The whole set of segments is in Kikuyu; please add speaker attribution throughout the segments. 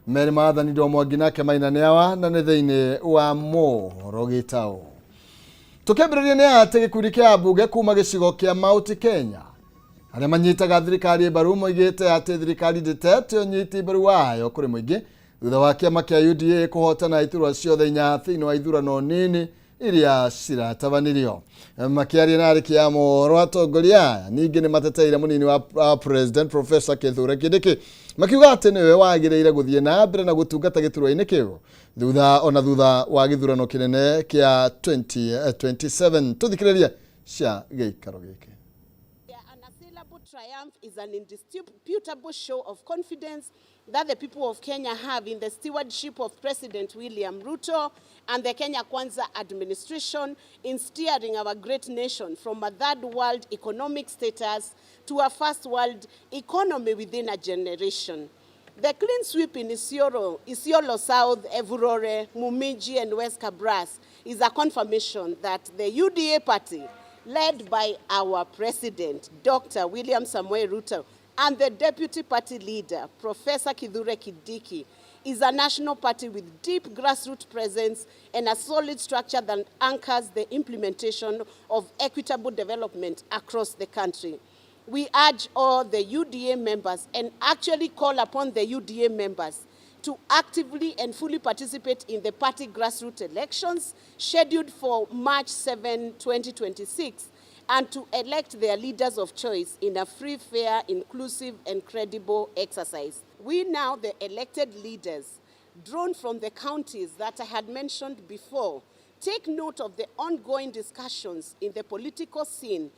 Speaker 1: Merĩ Maathani Ndwa Mwangi nake Maina nĩ awa na nĩ thĩinĩ wa mohoro gĩtaũ. Tũkĩambĩrĩria nĩ atĩ gĩkundi kĩa ambunge kuma gĩcigo kĩa Mount Kenya arĩa manyitaga thirikari mbaru moigĩte atĩ thirikari ndĩtete ũnyiti mbaru wayo kũrĩ mũingĩ thutha wa kĩama kĩa UDA kũhotana iturwa ciothe inya thĩinĩ wa ithurano nini iria ciratabanirio. Makĩaria na arĩki a mohoro, atongoria aya ningĩ nĩ mateteire mũnini wa president Professor Kithure Kindiki makiuga atĩ nĩwe wagĩrĩire gũthiĩ na mbere na gũtungata gĩturwa-inĩ kĩu thutha ona thutha wa gĩthurano kĩnene kĩa 2027. Tũthikĩrĩrie cia gĩikaro gĩkĩ.
Speaker 2: Their unassailable triumph is an indisputable show of confidence that the people of Kenya have in the stewardship of President William Ruto and the Kenya Kwanza administration in steering our great nation from a third world economic status to a first world economy within a generation. The clean sweep in Isiolo, Isiolo South, Evurore, Muminji, and West Kabras is a confirmation that the UDA party, led by our president, Dr. William Samoei Ruto, and the deputy party leader, Professor Kithure Kindiki, is a national party with deep grassroots presence and a solid structure that anchors the implementation of equitable development across the country. We urge all the UDA members and actually call upon the UDA members to actively and fully participate in the party grassroots elections scheduled for March 7, 2026, and to elect their leaders of choice in a free, fair, inclusive, and credible exercise. We now, the elected leaders, drawn from the counties that I had mentioned before, take note of the ongoing discussions in the political scene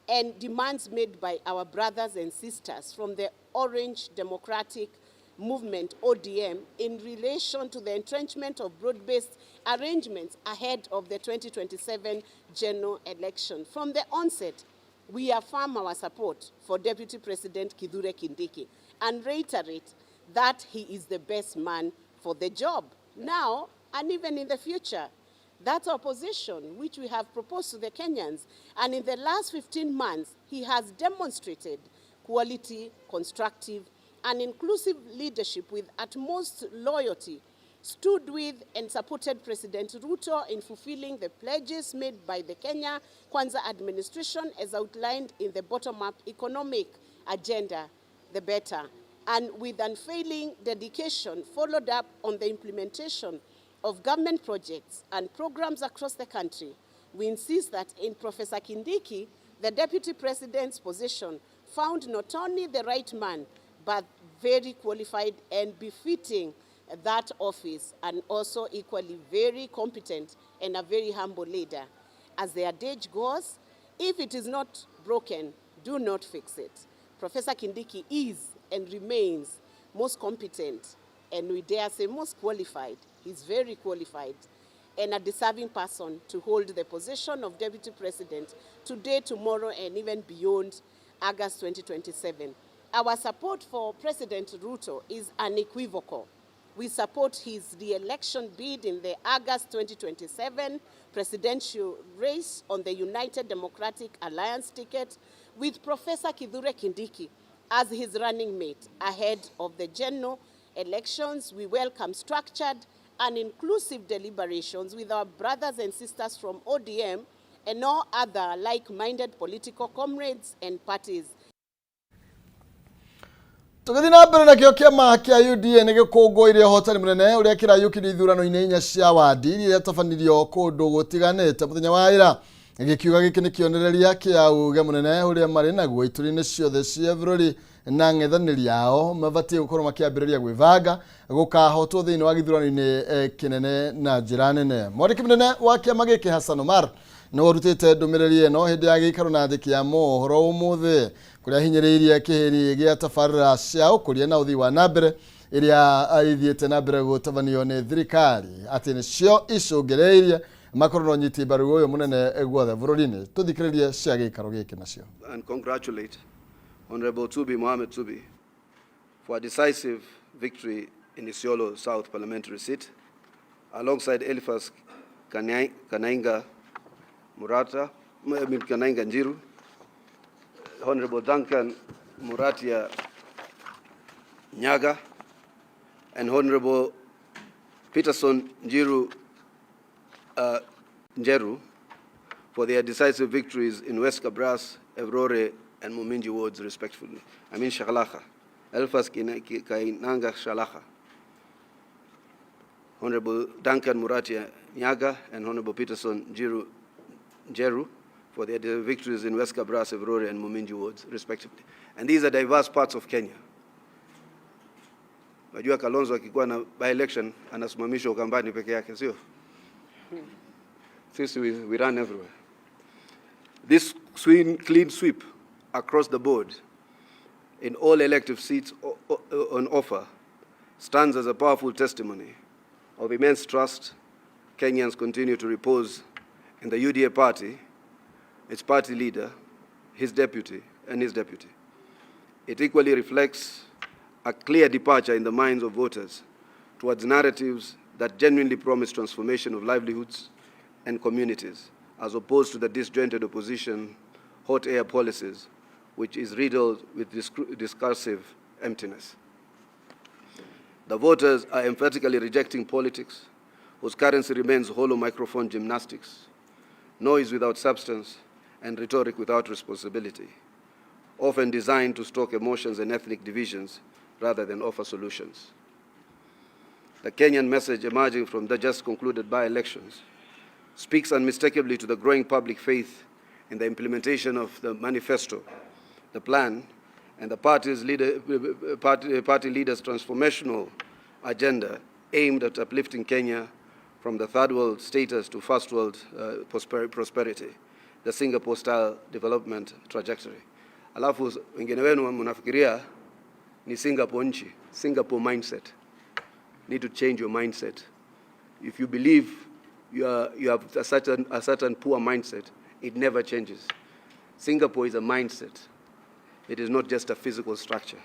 Speaker 2: and demands made by our brothers and sisters from the Orange Democratic Movement, ODM, in relation to the entrenchment of broad-based arrangements ahead of the 2027 general election. From the onset, we affirm our support for Deputy President Kithure Kindiki and reiterate that he is the best man for the job now and even in the future. That's our position, which we have proposed to the Kenyans. And in the last 15 months, he has demonstrated quality, constructive, and inclusive leadership with utmost loyalty, stood with and supported President Ruto in fulfilling the pledges made by the Kenya Kwanza administration as outlined in the bottom-up economic agenda, the better, and with unfailing dedication followed up on the implementation of government projects and programs across the country. We insist that in Professor Kindiki, the deputy president's position found not only the right man, but very qualified and befitting that office, and also equally very competent and a very humble leader. As the adage goes, if it is not broken, do not fix it. Professor Kindiki is and remains most competent, and we dare say most qualified. He's very qualified and a deserving person to hold the position of deputy president today, tomorrow, and even beyond August 2027. Our support for President Ruto is unequivocal. We support his re-election bid in the August 2027 presidential race on the United Democratic Alliance ticket with Professor Kithure Kindiki as his running mate ahead of the general elections. We welcome structured and inclusive deliberations with our brothers and sisters from ODM and all other like-minded political comrades and parties.
Speaker 1: Tũgĩthiĩ na mbere nakĩo, kĩama kĩa UDA nĩ gĩkũngũĩire ũhotani mũnene ũrĩa kĩrayũkirie ithurano-inĩ inya cia wandi iria iratabanirio kũndũ gũtiganĩte mũthenya wa ira, gĩkiuga gĩkĩ nĩ kĩonereria kĩa uge mũnene ũrĩa marĩ naguo ituri-inĩ ciothe cia bũrũri na ng'ethanĩri yao mabatiĩ gũkorwo makĩambĩrĩria gwĩbanga gũkahotwo thĩinĩ wa gĩthurano-inĩ kĩnene na njĩra nene. Mwandĩki mũnene wa kĩama gĩkĩ Hassan Omar nĩ warutĩte ndũmĩrĩri ĩno hĩndĩ ya gĩikaro na andĩki a mohoro ũmũthĩ, kũrĩa hinyĩrĩirie kĩhĩri gĩa tabarĩra cia ũkũria na ũthii wa na mbere iria ithiĩte na mbere gũtabanio nĩ thirikari atĩ nĩcio icũngĩrĩirie makorwo na ũnyiti mbaru ũyũ mũnene guothe bũrũri-inĩ. Tũthikĩrĩrie cia gĩikaro gĩkĩ nacio.
Speaker 3: And congratulate Honorable Tubi Mohamed Tubi for a decisive victory in Isiolo South parliamentary seat, alongside Eliphas Kanainga Murata, I mean Kanainga Njiru, Honorable Duncan Muratia Nyaga, and Honorable Peterson Njiru Njeru for their decisive victories in West Kabras, Evrore, and Muminji wards, respectively. I mean Shalacha. Elphas Kainanga Shalacha. Honorable Duncan Murati Nyaga and Honorable Peterson Njiru Njeru for their victories in West Kabras, Evrore, and Muminji wards, respectively. And these are diverse parts of Kenya. Najua Kalonzo akikuwa na by-election anasimamishwa Ukambani peke yake, sio? Sisi we run everywhere. This clean sweep across the board in all elective seats on offer stands as a powerful testimony of immense trust Kenyans continue to repose in the UDA party, its party leader, his deputy, and his deputy. It equally reflects a clear departure in the minds of voters towards narratives that genuinely promise transformation of livelihoods and communities, as opposed to the disjointed opposition hot air policies, which is riddled with discursive emptiness. The voters are emphatically rejecting politics whose currency remains hollow microphone gymnastics, noise without substance, and rhetoric without responsibility, often designed to stoke emotions and ethnic divisions rather than offer solutions. The Kenyan message emerging from the just concluded by-elections speaks unmistakably to the growing public faith in the implementation of the manifesto, the plan, and the party leader's transformational agenda aimed at uplifting Kenya from the third world status to first world prosperity, the Singapore-style development trajectory. Alafu wengine wenu mnafikiria ni Singapore nchi, Singapore mindset. Need to change your mindset. If you believe you have a certain poor mindset, it never changes. Singapore is a mindset. It is not just a physical structure.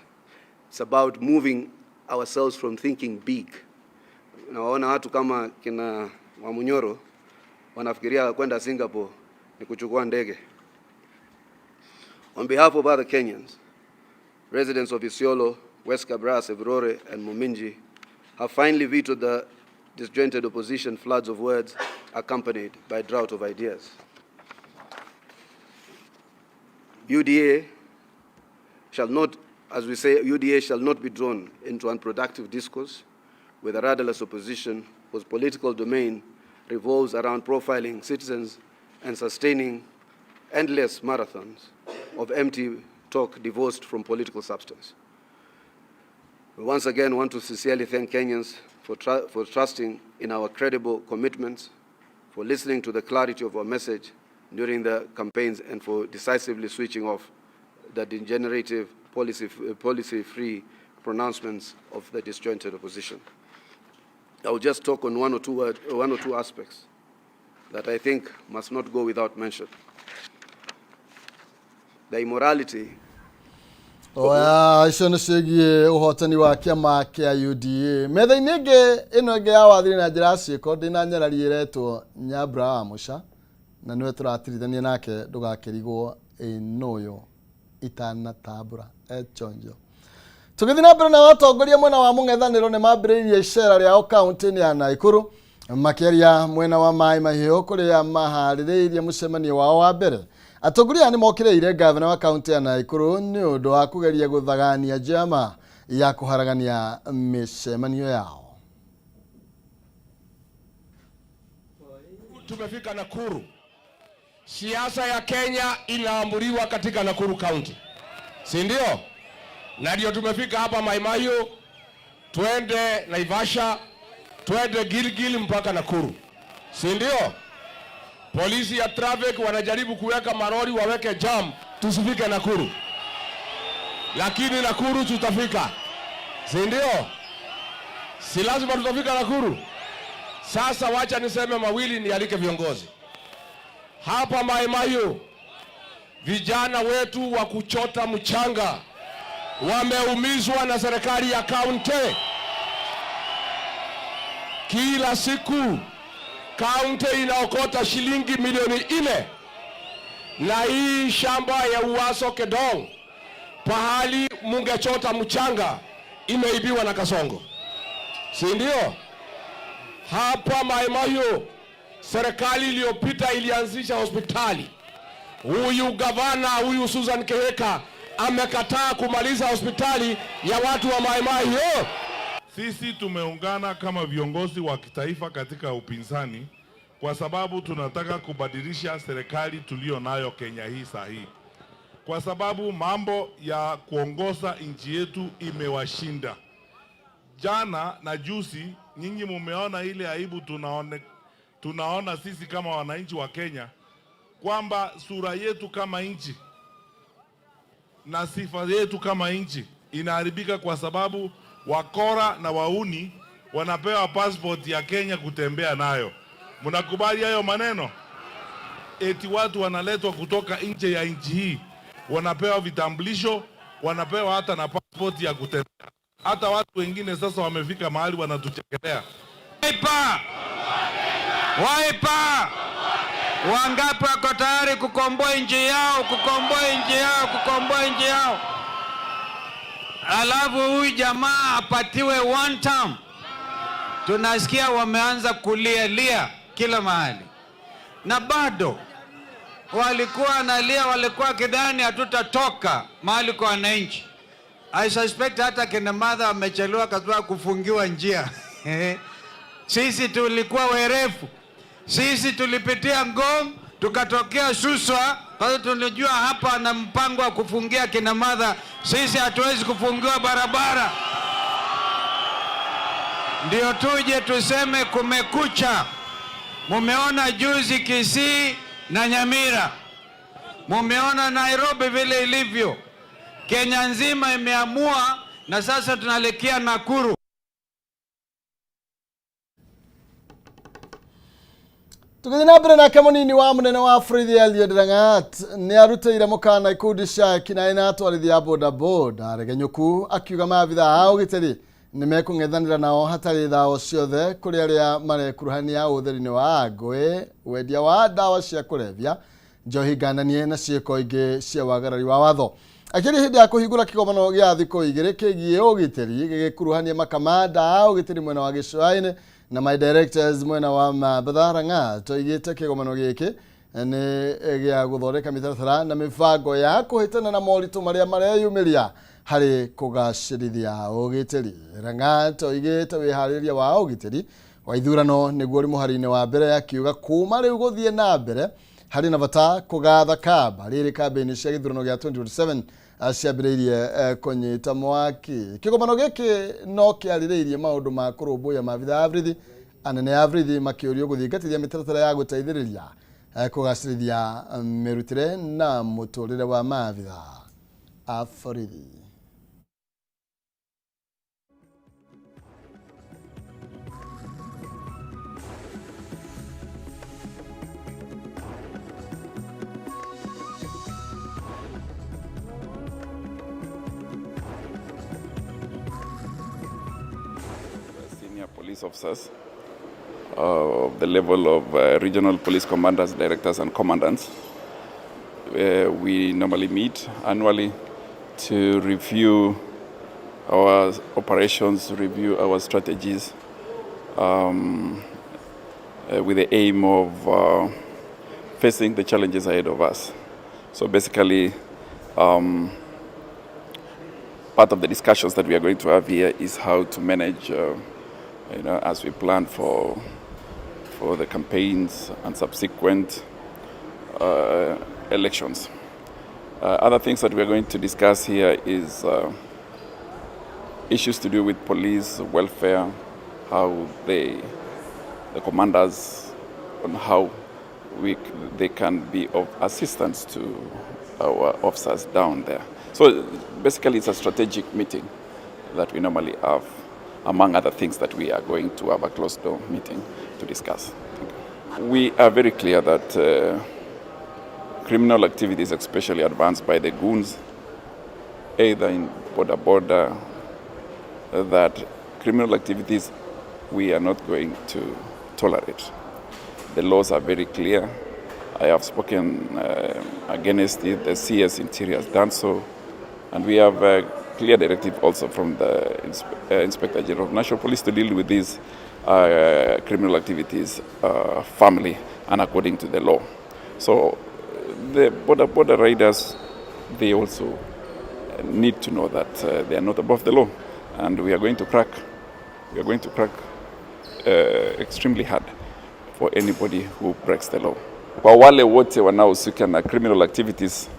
Speaker 3: It's about moving ourselves from thinking big. Nawaona watu kama kina Wamunyoro wanafikiria kwenda Singapore ni kuchukua ndege. On behalf of other Kenyans, residents of Isiolo, West Kabras, Evrore, and Muminji have finally vetoed the disjointed opposition floods of words accompanied by drought of ideas. UDA shall not, as we say, UDA shall not be drawn into unproductive discourse with a rudderless opposition whose political domain revolves around profiling citizens and sustaining endless marathons of empty talk divorced from political substance. We once again want to sincerely thank Kenyans for trusting in our credible commitments, for listening to the clarity of our message during the campaigns, and for decisively switching off the degenerative policy-free pronouncements of the disjointed opposition. I will just talk on one or two aspects that I think must not go without mention. The immorality
Speaker 1: Oya, icio nĩ ciĩgiĩ ũhotani wa kĩama kĩa UDA. Metha-inĩ ĩngĩ ĩno ĩngĩ ya wathiri na njĩra ya ciĩko, ndĩna nyarari ĩretwo Nyambura wa Mũca na nĩwe tũratirithania nake, ndũgakĩrigwo ĩnũyũ itanatambũra echonjo. Tũgĩthiĩ na mbere na watongoria mwena wa mũng'ethanĩro nĩ mambĩrĩirie icera rĩao kaunti-inĩ ya Naikuru, makĩaria mwena wa Maĩ Mahiũ kũrĩa maharĩrĩirie mũcemanio wao wa mbere. Atongoria aya nĩ mokĩrĩire gavana wa kaunti ya Naikuru nĩ ũndũ wa kũgeria gũthagania njama ya kũharagania mĩcemanio yao.
Speaker 4: Tumefika Nakuru. Siasa ya Kenya inaamuliwa katika Nakuru County, si ndio? Na ndio tumefika hapa Mai Mahiu, twende Naivasha, twende Gilgil mpaka Nakuru, si ndio? Polisi ya traffic wanajaribu kuweka marori waweke jam tusifike Nakuru, lakini Nakuru tutafika, si ndio? Si lazima tutafika Nakuru? Sasa wacha niseme mawili, nialike viongozi hapa Mai Mahiu. Vijana wetu wa kuchota mchanga wameumizwa na serikali ya kaunti. Kila siku kaunti inaokota shilingi milioni 4, na hii shamba ya Uaso Kedong pahali mungechota mchanga imeibiwa na Kasongo. Si ndio? Hapa Mai Mahiu serikali iliyopita ilianzisha hospitali. Huyu gavana huyu Susan Kihika amekataa kumaliza hospitali ya watu wa Mai Mahiu.
Speaker 5: Sisi tumeungana kama viongozi wa kitaifa katika upinzani kwa sababu tunataka kubadilisha serikali tuliyo nayo Kenya hii saa hii, kwa sababu mambo ya kuongoza nchi yetu imewashinda. Jana na juzi, nyinyi mumeona ile aibu tunaona sisi kama wananchi wa Kenya kwamba sura yetu kama nchi na sifa yetu kama nchi inaharibika kwa sababu wakora na wauni wanapewa passport ya Kenya kutembea nayo. Mnakubali hayo maneno? Eti watu wanaletwa kutoka nje ya nchi hii, wanapewa vitambulisho, wanapewa hata na passport ya kutembea. Hata watu wengine sasa wamefika mahali wanatuchekelea.
Speaker 6: Wiper! Wiper! Wangapi wako tayari kukomboa nchi yao, kukomboa nchi yao, kukomboa nchi yao? Alafu huyu jamaa apatiwe one term. Tunasikia wameanza kulia lia kila mahali, na bado walikuwa wanalia, walikuwa kidhani hatutatoka mahali kwa wananchi. I suspect hata kina mother wamechelewa kwa kufungiwa njia. Sisi tulikuwa werefu, sisi tulipitia Ngong tukatokea Suswa, kwa sababu tulijua hapa na mpango wa kufungia kina mother. Sisi hatuwezi kufungiwa barabara, ndio tuje tuseme kumekucha. Mumeona juzi Kisii na Nyamira, mumeona Nairobi vile ilivyo. Kenya nzima imeamua, na sasa tunaelekea Nakuru.
Speaker 1: Tũgĩthiĩ na mbere nake mũnini wa mũnene wa borithi Eliud Langat nĩ arutĩire mũkana ikundi cia ekinaĩ na atwarithia a bodaboda regenyũku akiuga maabitha a ũgitĩri nĩ mekũng'ethanĩra nao hatarĩ tha o ciothe kũrĩ arĩa marekuruhania ũhũthĩri-inĩ wa ngũĩ, wendia wa ndawa cia kũrebia, njohi ngananie na ciĩko ingĩ cia wagarari wa watho. Akĩaria hĩndĩ ya kũhingũra kĩgomano gĩa thikũ igĩrĩ kĩgiĩ ũgitĩri gĩgĩkuruhania makamanda a ũgitĩri mwena wa gĩcũa-inĩ na my directors mwena wa Mambatha, Langat oigĩte kĩgomano gĩkĩ nĩ gĩa gũthondeka mĩtaratara na mĩbango ya kũhĩtana na moritũ marĩa mareyumĩria harĩ kũgacĩrithia ũgitĩri. Langat oigĩte wĩharĩria wa ũgitĩri wa ithurano nĩguo ũrĩ mũhari-inĩ wa mbere, akiuga kuma rĩu gũthiĩ na mbere harĩ na bata kũgatha kamba rĩrĩ kambĩini cia gĩthurano gĩa 2027 ciambĩrĩirie kũnyita mwaki. Kĩgomano gĩkĩ no kĩarĩrĩirie maũndũ ma kũrũmbũiya maabitha a borithi, anene a borithi makĩũrio gũthingatithia mĩtaratara ya gũteithĩrĩria kũgacĩrithia mĩrutĩre na mũtũrĩre wa maabitha a borithi.
Speaker 7: Senior police officers of the level of regional police commanders, directors and commandants. We normally meet annually to review our operations, review our strategies with the aim of facing the challenges ahead of us. So basically, part of the discussions that we are going to have here is how to manage, as we plan for the campaigns and subsequent elections. Other things that we are going to discuss here is issues to do with police welfare, how the commanders, on how they can be of assistance to our officers down there. So basically it's a strategic meeting that we normally have, among other things that we are going to have a closed door meeting to discuss. Thank you. We are very clear that criminal activities, especially advanced by the goons, either in border border, that criminal activities we are not going to tolerate. The laws are very clear. I have spoken against it. The CS Interior has done so. And we have clear directive also from the Inspector General of National Police to deal with these criminal activities firmly and according to the law. So the boda riders, they also need to know that they are not above the law, and we are going to crack. We are going to crack extremely hard for anybody who breaks the law. Kwa wale wote wanaohusika na criminal activities,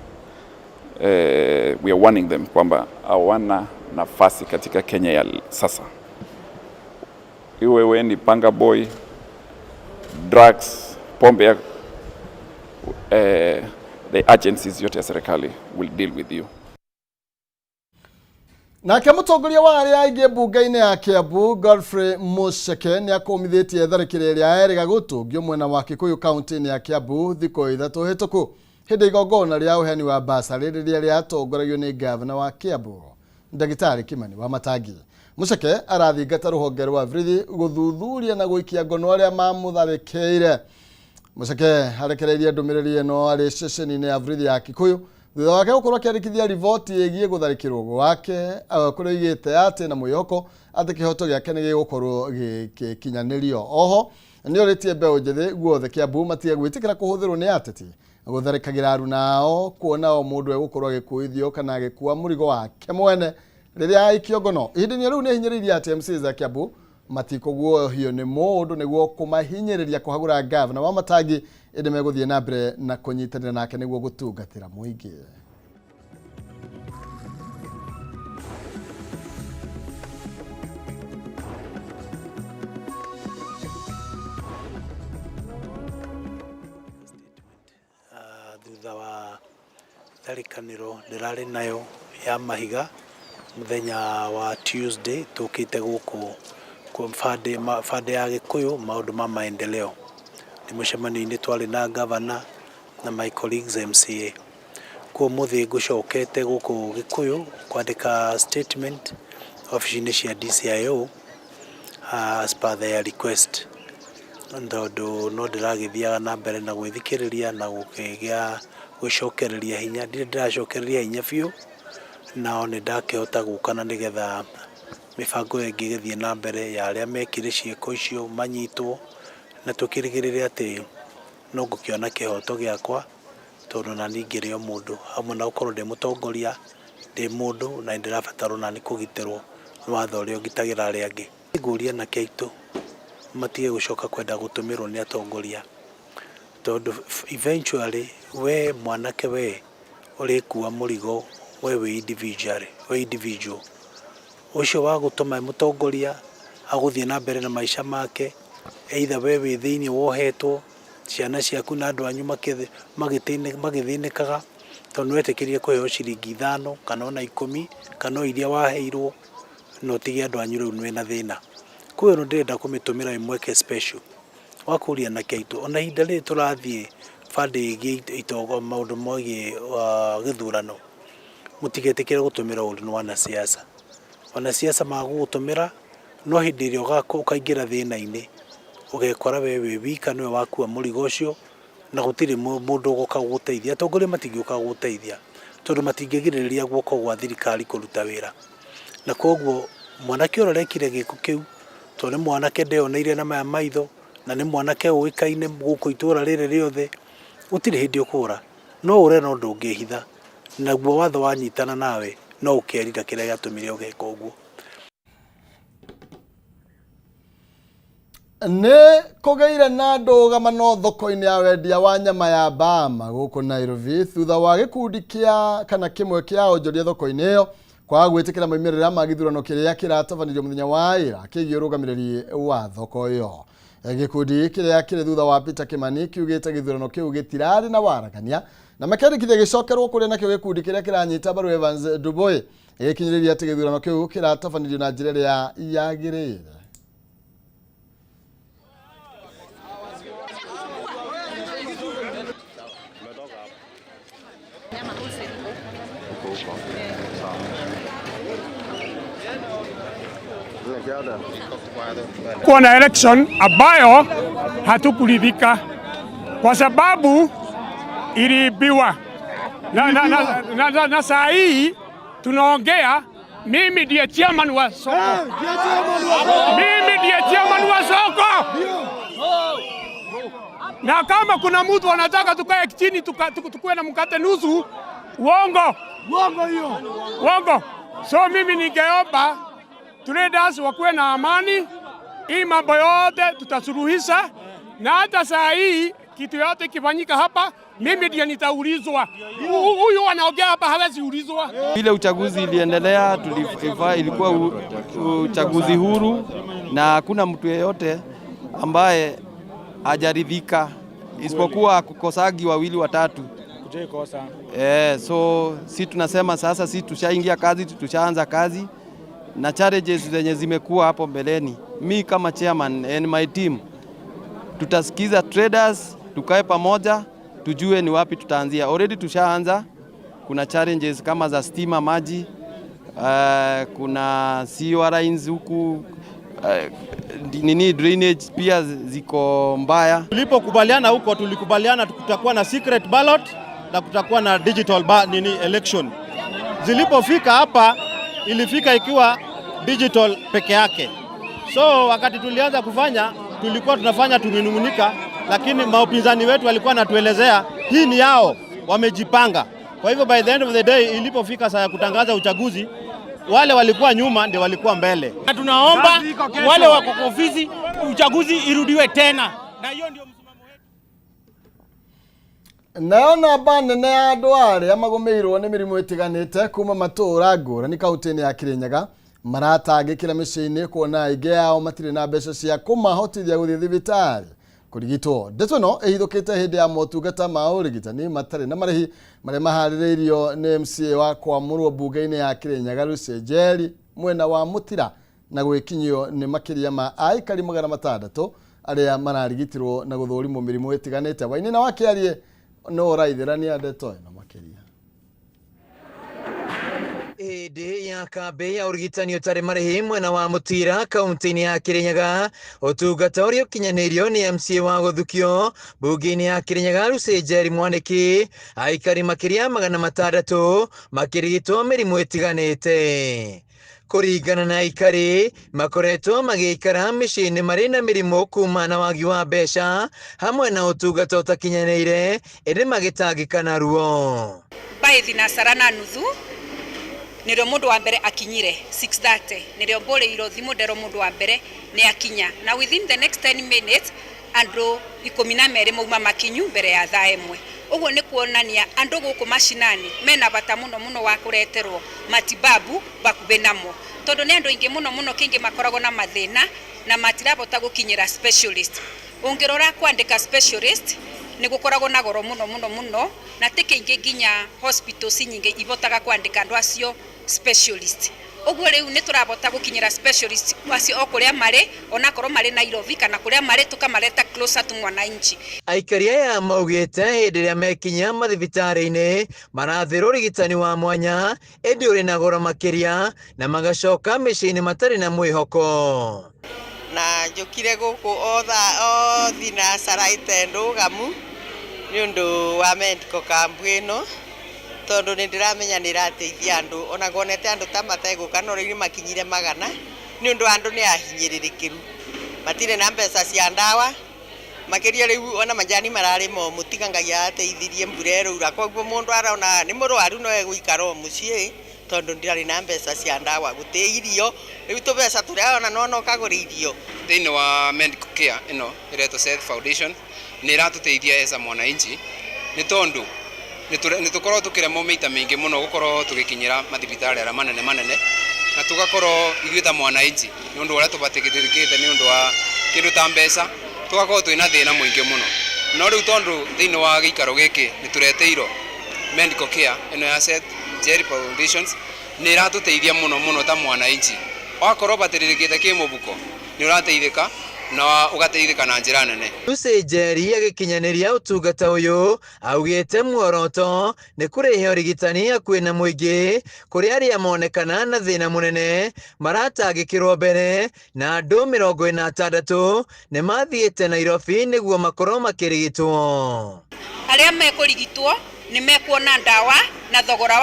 Speaker 7: we are warning them kwamba hawana nafasi katika Kenya ya sasa. Iwe wewe ni panga boy, drugs, pombe ya, the agencies yote ya serikali will deal with you.
Speaker 1: Nake mũtongoria wa arĩa aingĩ mbunge-inĩ ya Kiambu Godfrey Mucheke nĩ akũmithĩtie tharĩkĩro ĩrĩa erĩga gũtũngio mwena wa Kikuyu kaunti-inĩ ya Kiambu thikũ 3 hĩtũku hĩndĩ igongona rĩa ũheani wa basarĩ rĩrĩa rĩatongoragio nĩ ngavana wa Kiambu Ndagĩtarĩ Kimani Wamatangi. Mucheke arathingata rũhonge rwa borithi gũthuthuria na gũikia ngono arĩa mamũtharĩkĩire. Mucheke arekereirie ndũmĩrĩri ĩno arĩ ceceni-inĩ ya borithi ya Kikuyu thutha wake gũkorwo akĩandĩkithia riboti ĩgiĩ gũtharĩkĩrwo gwake, kũrĩa oigĩte atĩ na mwĩhoko atĩ kĩhoto gĩake nĩ gĩgũkorwo gĩgĩkinyanĩrio. Oho nĩ orĩtie mbeũ njĩthĩ guothe Kiambu matige gwĩtĩkĩra kũhũthĩrwo nĩ ateti gũtharĩkagĩra aruna ao, kuona o mũndũ egũkorwo agĩkuithio kana agĩkua mũrigo wake mwene rĩrĩa aikio ngono. Ihinda-inĩ rĩu nĩ hinyĩrĩirie atĩ MCAs a Kiambu matikũguohio nĩ mũndũ nĩguo kũmahinyĩrĩria kũhagũra ngavana wa Matangi, ĩndĩ megũthiĩ na mbere na kũnyitanĩra nake nĩguo gũtungatĩra mũingĩ.
Speaker 8: Thutha wa tharĩkanĩro ndĩrarĩ nayo ya mahiga mũthenya wa Tuesday, tũkĩte gũkũ bande ya Gĩkũyũ maũndũ ma maendeleo nĩ mũcemanio-inĩ twarĩ na gavana na my colleagues MCA. Kwa ũmũthĩ ngũcokete gũkũ Gĩkũyũ kwandĩka statement obici-inĩ cia DCIO as per their request, tondũ no ndĩragĩthiaga na mbere na gwĩthikĩrĩria na gũkĩgĩa gwĩcokereria hinya. Ndirĩ ndĩracokereria hinya biũ, nao nĩ ndakĩhota gũka na nĩgetha mĩbango ĩngĩ ĩgĩthiĩ na mbere ya arĩa mekire ciĩko icio manyitwo, na tũkĩrĩgĩrĩre atĩ no ngũkĩona kĩhoto gĩakwa, tondũ na niĩ ngĩrĩ o mũndũ, hamwe na gũkorwo ndĩ mũtongoria, ndĩ mũndũ na nĩndĩrabatarwo nani kũgitĩrwo nĩ watho ũrĩa ũgitagĩra arĩa angĩ. Ngũria anake aitũ matige gũcoka kwenda gũtũmĩrwo nĩ atongoria, tondũ eventually we mwanake we ũrĩkua mũrigo we wĩ individual, wĩ individual ũcio wa gũtũma mũtongoria agũthiĩ na mbere na maica make, either we wĩ thĩinĩ wohetwo, ciana ciaku na andũ anyu magĩthĩnĩkaga tondũ nĩwetĩkĩrire kũheo ciringi 5 kana ona 10 kana o iria waheirwo, na ũtige andũ anyu rĩu mena thĩna. Koguo ĩno ndĩrenda kũmĩtũmĩra ĩ mweke special wa kũria anake aitũ, ona ihinda rĩrĩ tũrathiĩ bande ĩgiĩ itongo maũndũ megiĩ gĩthurano, mũtigetĩkĩre gũtũmĩra ũru nĩ wanasiasa. Wanasiasa magũgũtũmĩra, no hĩndĩ ĩrĩa ũkaingĩra thĩna-inĩ ũgekora we wĩ wika nĩwe wakua mũrigo ũcio, na gũtirĩ mũndũ ũgoka gũgũteithia. Atongoria matingĩũka gũgũteithia tondũ matingĩgirĩrĩria guoko gwa thirikari kũruta wĩra. Na koguo mwanake ũrĩa ũrekire gĩko kĩu, tondũ nĩ mwanake ndeyoneire na maya maitho, na nĩ mwanake ũĩkaine gũkũ itũra rĩrĩ rĩothe, gũtirĩ hĩndĩ ũkũra. No ũre no ndũngĩhitha, naguo watho wanyitana nawe no ũkerira kĩrĩa gĩatũmire ũgeka ũguo.
Speaker 1: Nĩ kũgĩire na ndũgamano thoko-inĩ ya wendia wa nyama ya Bama gũkũ Nairobi thutha wa gĩkundi kĩa kana kĩmwe kĩa onjoria thoko-inĩ ĩyo kwaga gwĩtĩkĩra maumĩrĩra ma gĩthurano kĩrĩa kĩratabanirio mũthenya wa ira kĩgiĩ ũrũgamĩrĩri wa thoko ĩyo. Gĩkundi kĩrĩa kĩrĩ thutha wa Peter Kimani kiugĩte gĩthurano kĩu gĩtirarĩ na waragania na makĩandĩkithia gĩcokerwo kũrĩa nakĩo gĩkundi kĩrĩa kĩranyita mbaru Evans Dubois gĩkinyĩrĩria atĩ gĩthurano kĩu kĩratabanirio na njĩra ĩrĩa yagĩrĩire.
Speaker 9: Kuwa na election ambayo hatukuridhika kwa sababu iliibiwa na saa hii tunaongea Mimi ndiye chairman wa soko. Mimi ndiye chairman wa soko. Na kama kuna mtu anataka tukae chini tukuwe na mkate nusu, uongo.
Speaker 1: Uongo hiyo.
Speaker 9: Uongo. So mimi ningeomba traders wakuwe na amani. Hii mambo yote tutasuluhisha, na hata saa hii kitu yote ikifanyika hapa, mimi ndiye nitaulizwa. Huyu anaongea hapa hawezi ulizwa.
Speaker 10: Vile uchaguzi iliendelea, ilikuwa uchaguzi huru na hakuna mtu yeyote ambaye hajaridhika isipokuwa kukosagi wawili watatu. So si tunasema sasa, si tushaingia kazi, tushaanza kazi na challenges zenye zimekuwa hapo mbeleni. Mi kama chairman and my team tutasikiza traders, tukae pamoja, tujue ni wapi tutaanzia. Already tushaanza, kuna challenges kama za stima, maji, kuna sewer lines huku, nini drainage pia ziko mbaya.
Speaker 11: Tulipokubaliana huko tulikubaliana kutakuwa na secret ballot na kutakuwa na digital nini election. Zilipofika hapa ilifika ikiwa digital peke yake. So wakati tulianza kufanya tulikuwa tunafanya tuminung'unika, lakini maupinzani wetu walikuwa wanatuelezea hii ni yao, wamejipanga. Kwa hivyo by the end of the day ilipofika saa ya kutangaza uchaguzi, wale walikuwa nyuma ndio walikuwa mbele.
Speaker 12: Na tunaomba wale wako kwa ofisi uchaguzi irudiwe tena. Na hiyo ndio
Speaker 1: Nayo namba nene ya andũ arĩa magũmĩirwo nĩ mĩrimũ ĩtiganĩte kuma matũũra ngũrani kaunti-inĩ ya Kirinyaga maratangĩkĩra mĩciĩ-inĩ kuona aingĩ ao matirĩ na mbeca cia kũmahotithia gũthiĩ thibitarĩ kũrigitwo. Ndeto ĩno ĩhithũkĩte hĩndĩ ya motungata ma ũrigitani matarĩ na marĩhi marĩa maharĩrĩirio nĩ MCA wa kwamũrwo mbunge-inĩ ya Kirinyaga Lucy Njeri mwena wa Mũtira na gwĩkinyio nĩ makĩria ma aikari 600 arĩa mararigitirwo na gũthũrimwo mĩrimũ ĩtiganĩte. Wainina wa Kĩarie no ũraithĩrania ndeto ĩno makĩria.
Speaker 13: Hĩndĩ ya kambĩ ya ũrigitani ũtarĩ marĩhi mwena wa Mũtira kaunti-inĩ ya Kirinyaga, ũtungata ũrĩa ũkinyanĩirio nĩ MCA wa gũthukio mbunge-inĩ ya Kirinyaga Lucy Njeri Mwaniki, aikari makĩria 600 makĩrigitwo mĩrimũ ĩtiganĩte. Kũringana na aikari makoretwo magĩikara mĩciĩ-inĩ marĩ na mĩrimũ kuma na wagi wa mbeca hamwe na ũtungata ũtakinyanĩire, ĩndĩ magĩtangĩka na ruo.
Speaker 14: By thinasara na nuthu nĩrĩo mũndũ wa mbere akinyire 6:30, nĩrĩo mbũrĩirwo thimũ nderwo mũndũ wa mbere nĩ akinya, na within the next 10 minutes andũ 12 mauma makinyu mbere ya thaa 1. Ũguo nĩ kuonania andũ gũkũ mashinani mena bata mũno mũno wa kũreterwo matibabu bakuhĩ namo, tondũ nĩ andũ aingĩ mũno mũno kĩingĩ makoragwo na mathĩna na matirabota gũkinyĩra specialist. Ũngĩrora kwandĩka specialist nĩ gũkoragwo na goro mũno mũno mũno, na ti kĩingĩ nginya hospitals nyingĩ ibotaga kwandĩka andũ acio specialist. Ũguo rĩu nĩ tũrabota gũkinyĩra specialist acio o kũrĩa marĩ, onakorwo marĩ Nairobi kana kũrĩa marĩ, tũkamareta closer to mwananchi.
Speaker 13: Aikari aya maugĩte hĩndĩ ĩrĩa mekinya mathibitarĩ-inĩ marathĩrwo ũrigitani wa mwanya ĩndĩ ũrĩ na goro makĩria na magacoka mĩciĩ-inĩ matarĩ na mwĩhoko.
Speaker 15: Na njũkire gũkũ o thaa o thinacara ĩte ndũgamu nĩ ũndũ wa medical camp ĩno, tondũ nĩ ndĩramenya nĩ ĩrateithia andũ, ona ngonete andũ ta mategũka no rĩu nĩ makinyire 100 nĩ ũndũ andũ nĩ ahinyĩrĩrĩkĩru, matirĩ na mbeca cia ndawa makĩria. Rĩu ona majani mararĩ momũ, tiga Ngai ateithirie mbura ĩraura, koguo mũndũ arona nĩ mũrwaru no egũikara o mũciĩ tondũ ndarĩ na mbeca cia ndawa, gũtĩ irio, rĩu tũbeca tũrĩa ona no ũkagũra irio.
Speaker 16: Thĩinĩ wa medical care ĩno ĩretwo Seth Foundation nĩ ĩratũteithia as a mwananchi, nĩ tondũ nĩ tũkorwo tũkĩremwo maita maingĩ mũno gũkorwo tũgĩkinyĩra mathibitarĩ arĩa manene manene, na tũgakorwo ithuĩ ta mwananchi nĩ ũndũ ũrĩa tũbatĩkĩte nĩ ũndũ wa kĩndũ ta mbeca, tũgakorwo twĩna thĩna mũingĩ mũno. No rĩu tondũ thĩinĩ wa gĩikaro gĩkĩ nĩ tũreteirwo medical care ĩno ya Seth Jerry Foundations, nĩ ĩratũteithia mũno mũno ta mwananchi. Wakorwo ũbatĩrĩrĩkĩte kĩmũbuko nĩ ũrateithĩka na ũgateithĩka na njĩra nene.
Speaker 13: Lucy Njeri agĩkinyanĩria ũtungata ũyũ augĩte muoroto nĩ kũrehe ũrigitani hakuhĩ na mũingĩ kũrĩ arĩa monekana na thĩna mũnene maratangĩkĩrwo mbere, na andũ 46 nĩ mathiĩte Nairobi nĩguo makorwo makĩrigitwo.
Speaker 14: Arĩa mekũrigitwo nĩ mekuona ndawa na thogora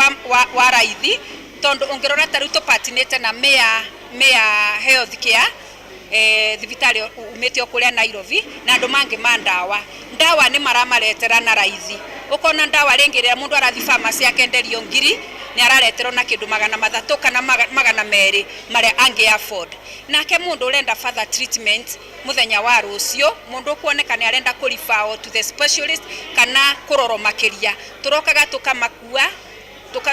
Speaker 14: wa raithi. Tondu ungirora ta riu tupatinite na Mea Mea Health Care thibitari umite o kuria Nairobi na andu mangi ma ndawa ndawa ni maramaretera na raithi. Ukona ndawa ringi riria mundu arathi pharmacy akenderio ngiri ni arareterwo na kindu 300 kana 200 maria angi afford. Nake mundu urenda further treatment muthenya wa rucio mundu kuoneka ni arenda ku refer to the specialist kana kurorwo makiria turokaga tukamakua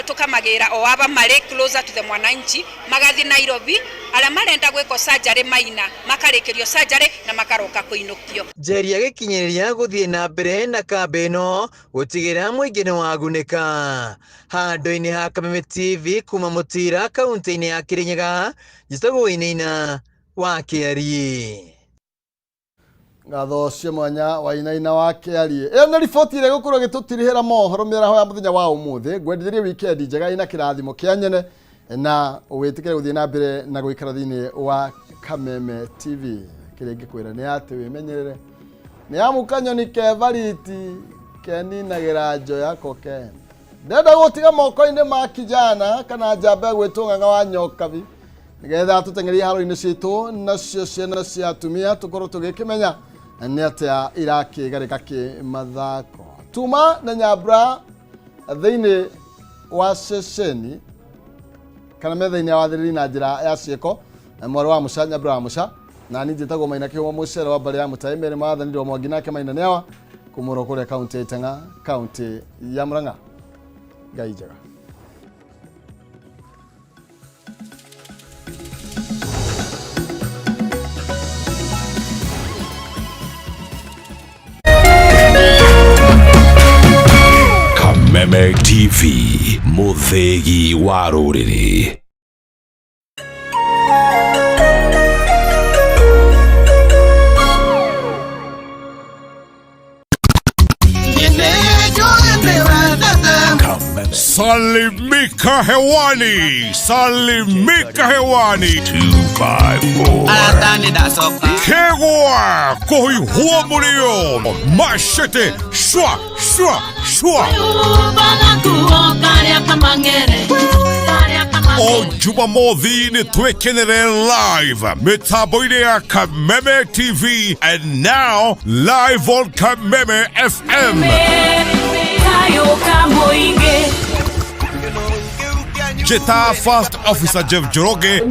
Speaker 14: tukamagira o aba mari closer to the mwananchi magathi Nairobi aria marenda gwikwo surgery maina makarikirio surgery na makaroka kuinukio.
Speaker 13: Njeri agikinyiriria guthie na mbere na kambĩ ĩno gũtigĩrĩra mũingĩ nĩ wagunĩka. Handũ-inĩ ha Kameme TV kuma Mũtira kaunti-inĩ ya Kirinyaga, njĩtagwo Wainaina wa Kĩariĩ.
Speaker 1: Ngatho cia mwanya Wainaina wa Kĩariĩ. Ĩyo nĩ riboti ĩrĩa ĩgũkorwo ĩgĩtũtirihĩra mohoro mĩaraho ya mũthenya wa ũmũthĩ. Ngwendithĩrie wikendi njega ĩna kĩrathimo kĩa nyene na wĩtĩkĩre gũthiĩ na mbere na gũikara thĩinĩ wa Kameme TV. Kĩrĩa ingĩkwĩra nĩ atĩ wĩmenyerere nĩ amu kanyoni ke bariti keninagĩra njoya ko kene. Ndenda gũtiga moko-inĩ ma kijana kana njamba ĩgwĩtwo Ng'ang'a wa Nyokabi nĩgetha tũteng'erie haro-inĩ citũ nacio ciana cia atumia tũkorwo tũgĩkĩmenya nĩ atĩa irakĩgarĩka kĩmathako. Tuma na Nyambura thĩinĩ wa ceceni kana metha-inĩ ya wathĩrĩri na njĩra ya ciĩko, mwarĩ wa Mũca, Nyambura wa Mũca, na niĩ njĩtagwo Maina Kĩhumo Mũcere wa mbarĩ ya Mũtai Mary Mathanirwo Mwangi nake Maina Nĩawa kumũrwo kũrĩa kaunti ya Itang'a, kaunti ya Murang'a. Ngai njega.
Speaker 17: Kameme TV, mũthĩgi wa rũrĩrĩ.
Speaker 5: Salimika hewani, salimika hewani. 254. Kegwa kuhihua mulio mashete shwa shwa shwa. O Jumamothi nĩ twĩkenere live mĩtambo-inĩ ya Kameme TV and now live on Kameme FM. Jeta First Officer Jeff Njoroge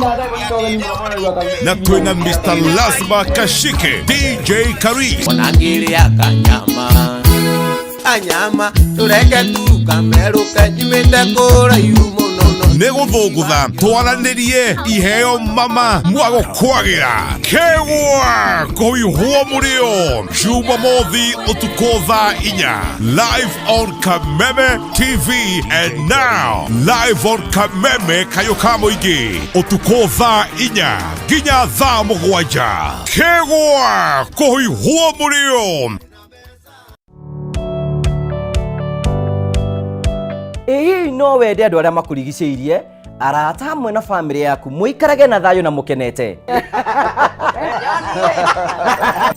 Speaker 5: na twina Mr. Lazma Kashike, DJ Karis.
Speaker 18: Kanyama kanyama tureke tukameruke nyumĩte kũraihu mũno.
Speaker 5: Nĩ gũthũngũtha twaranĩrie iheo mama mwagũkwagĩra kegwa kũihwo mũrĩo Jumamothi ũtukũ thaa 4 live on Kameme TV and now live on Kameme kayũ ka mũingĩ ũtukũ thaa 4 nginya thaa 7 kegwa kũihwo mũrĩo.
Speaker 19: Ĩ hihi no wende andũ arĩa makũrigicĩirie arata hamwe na bamĩrĩ yaku mũikarage na thayũ na mũkenete?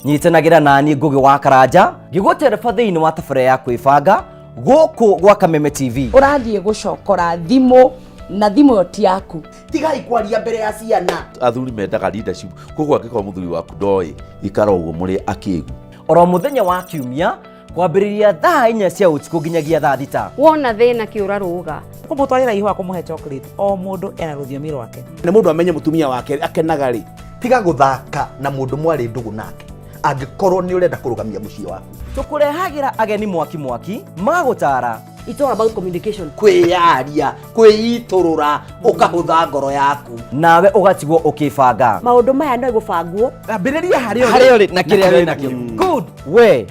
Speaker 19: Nyitanagĩra nani Ngũgĩ wa Karanja ngĩgũtereba thĩinĩ wa tabarĩra ya kwĩbanga gũkũ gwa Kameme TV.
Speaker 20: Ũrathiĩ gũcokora thimũ na thimũ ĩyo ti yaku.
Speaker 21: Tigai kwaria mbere ya ciana.
Speaker 22: Athuri mendaga leadership, koguo angĩkorwo mũthuri waku ndoĩ ikara ũguo mũrĩ akĩgu.
Speaker 19: Oro mũthenya wa kiumia kwambĩrĩria thaa 4 cia ũtukũ nginyagia thaa 6.
Speaker 23: Wona thĩna kĩũra rũga.
Speaker 24: Kũmũtwarĩra ihũa kũmũhe chocolate, o mũndũ ena rũthiomi rwake.
Speaker 21: Nĩ mũndũ amenye mũtumia wake akenaga rĩ, tiga gũthaka na mũndũ mwarĩ ndũgũ nake angĩkorwo nĩ ũrenda kũrũgamia mũciĩ waku.
Speaker 19: Tũkũrehagĩra ageni mwaki mwaki magũtara.
Speaker 23: It's all about communication.
Speaker 21: Kwĩyaria, kwĩitũrũra, ũkahũtha ngoro yaku.
Speaker 19: Nawe ũgatigwo ũkĩbanga.
Speaker 23: Maũndũ maya no gũbangwo.
Speaker 21: Ambĩrĩria harĩa ũrĩ.
Speaker 19: Harĩa ũrĩ na kĩrĩa wĩ nakĩo. Good. We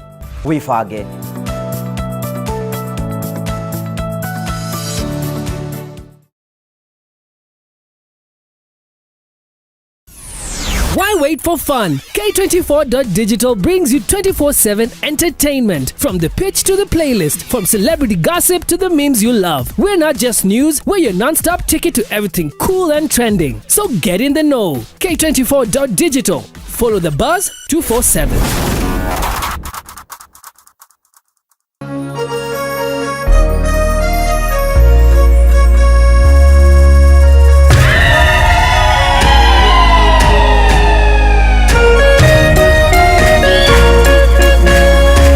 Speaker 19: wĩbange.
Speaker 25: Why wait for fun? K24.digital brings you 24/7 entertainment. From the pitch to the playlist, from celebrity gossip to the memes you love. We're not just news, we're your non-stop ticket to everything cool and trending. So get in the know. K24.digital. Follow the buzz 247.